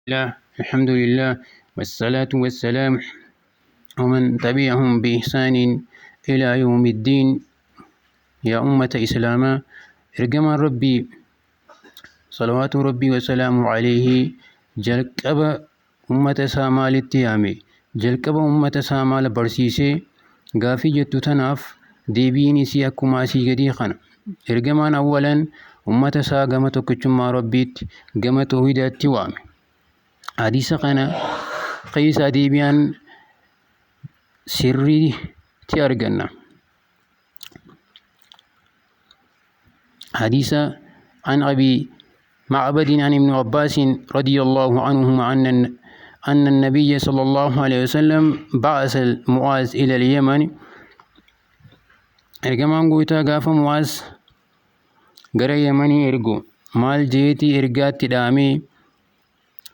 الله الحمد لله والصلاة والسلام ومن تبعهم بإحسان إلى يوم الدين. يا أمة إسلاما، إرجما ربي صلوات ربي وسلامه عليه jalqaba ummata isaa maalitti yaame? Jalqaba ummata isaa maal barsiise? Gaafii jettu tanaaf deebiin isii akkuma asii gadii kana. Ergamaan awwalan ummata isaa gama tokkichummaa Rabbiitti, gama tawhiidaatti waame. Hadiisa kana keessaa deebi'aan sirriitti arganna. حديث عن أبي معبد عن ابن عباس رضي الله عنهما أن النبي صلى الله عليه وسلم بعث معاذ إلى اليمن. Ergamaan gootaa gaafa Mu'aaz gara Yamanii ergu maal jeetii ergaatti dhaamee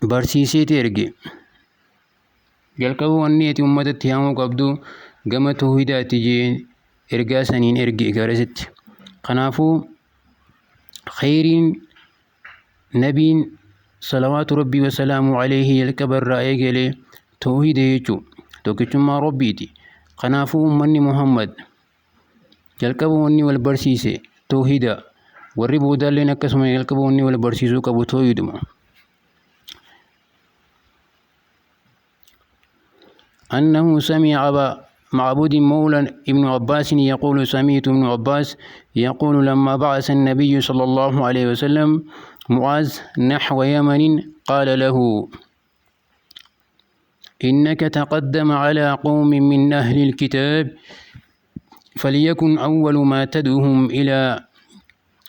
barsiiseeti erge? Jalqaba wanni ati uummatatti yaamuu qabdu gama tawhiidaatti jeen ergaa saniin erge garasitti. Kanaafuu khayriin nabiin salawaatu rabbii wasalaamu alayhi jalqaba irraa eegale tawhiida jechuu, tokkichummaa Rabbiiti. Kanaafuu uummanni Muhammad jalqaba wanni wal barsiise tawhiida. Warri boodaalleen akkasuma jalqaba wanni wal barsiisuu qabu tawhiiduma. أنه سمع أبا معبود مولى ابن عباس يقول: سمعت ابن عباس يقول: لما بعث النبي صلى الله عليه وسلم معاذ نحو يمن قال له: إنك تقدم على قوم من أهل الكتاب، فليكن أول ما تدعوهم إلى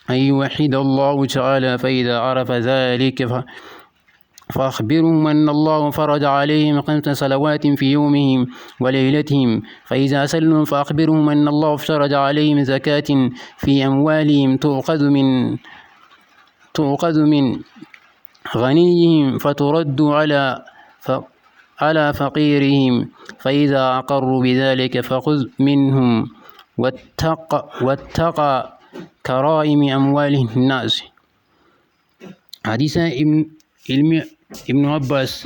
أن يوحد الله تعالى، فإذا عرف ذلك فأخبرهم أن الله فرض عليهم 5 صلوات في يومهم وليلتهم، فإذا سلموا فأخبرهم أن الله افترض عليهم زكاة في أموالهم تؤخذ من غنيهم فترد على فقيرهم، فإذا أقروا بذلك فخذ منهم واتق كرائم أموال الناس. حديث ابن ابن عباس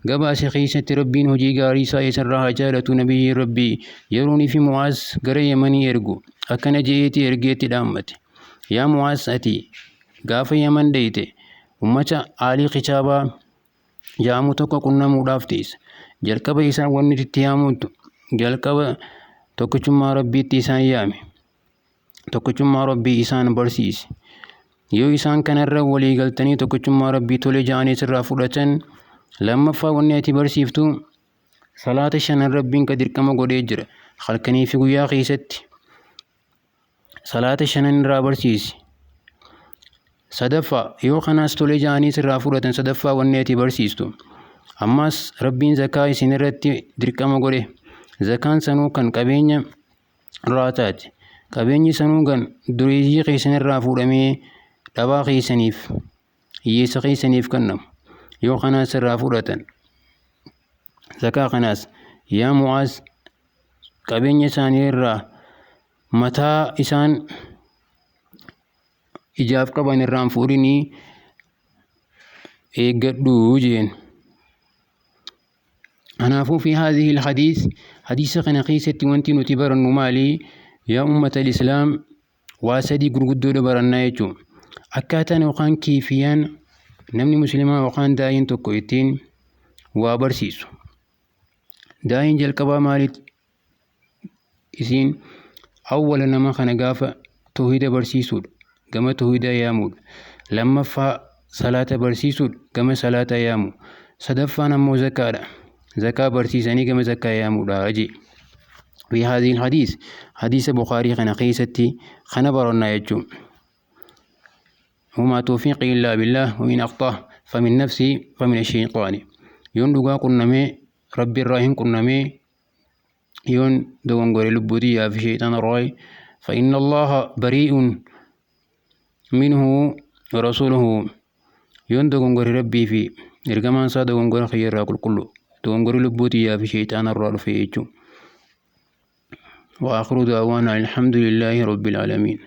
gabaase keessatti, Rabbiin hojii gaarii isaa isarraa haa jaalatu, nabiyyi Rabbii yeroon fi Mu'aaz gara Yamanii ergu akkana je'eeti ergeetti dhaammate: Yaa Mu'aaz, ati gaafa Yaman deeyte ummata aalii kitaabaa jaamu tokko qunnamuudhaaf teessa. Jalqaba isaan wanni itti yaamutu jalqaba tokkichummaa Rabbiitti isaan yaame, tokkichummaa Rabbii isaan barsiise. Yoo isaan kanarra walii galtanii tokkichummaa Rabbii tole ja'anii sirraa fudhatan, lammaffaa wanni ati barsiiftu salaata shanan Rabbiin ka dirqama godhee jira halkanii fi guyyaa keessatti, salaata shanan irraa barsiisi. Sadaffaa, yoo kanaas tole ja'anii sirraa fudhatan, sadaffaa wanni ati barsiistu ammas Rabbiin zakaa isin irratti dirqama godhe. Zakaan sanuu kan qabeenya irraa taate, qabeenyi sanuu kan dureeyyii keessan irraa fuudhamee dhabaa keessaniif, hiyyeessa keessaniif kennamu. Yoo kanaas irraa fudhatan, zakaa kanaas, yaa Mu'aaz, qabeenya isaanii irraa mataa isaan ijaaf qaban irraan fuudhinii eeggadhu jeen. Kanaafuu في هذه الحديث, hadiisa kana keessatti wanti nuti barannu maali, yaa ummata islaam? Waa sadii gurguddoodha barannaa jechuun akkaataan yookaan keefiyaan namni musliimaa yookaan daa'iin tokko ittiin waa barsiisu. Daa'iin jalqabaa maaliit isiin awwala nama kana gaafa tawhiida barsiisuudha, gama tawhiida yaamuudha. Lammaffaa salaata barsiisuudha, gama salaata yaamu. Sadaffaan ammoo zakaadha, zakaa barsiisanii gama zakaa yaamuudha jee. في هذه الحديث, حديث بخاري kana keessatti kana barannaa jechuun. وما توفيقي إلا بالله، وإن أخطأ فمن نفسي فمن الشيطان. Yoon dhugaa qunnamee Rabbi irraa hin qunnamee, yoon dogongore lubbutiyyaa fi shayxaana irraa. فإن الله بريء منه ورسوله. Yoon dogongore Rabbii fi ergamaan isaa dogongora kiyya irraa qulqullu, dogongori lubbutiyyaa fi shayxaana irraa dhufe jechuun. وآخر دعوانا الحمد لله رب العالمين.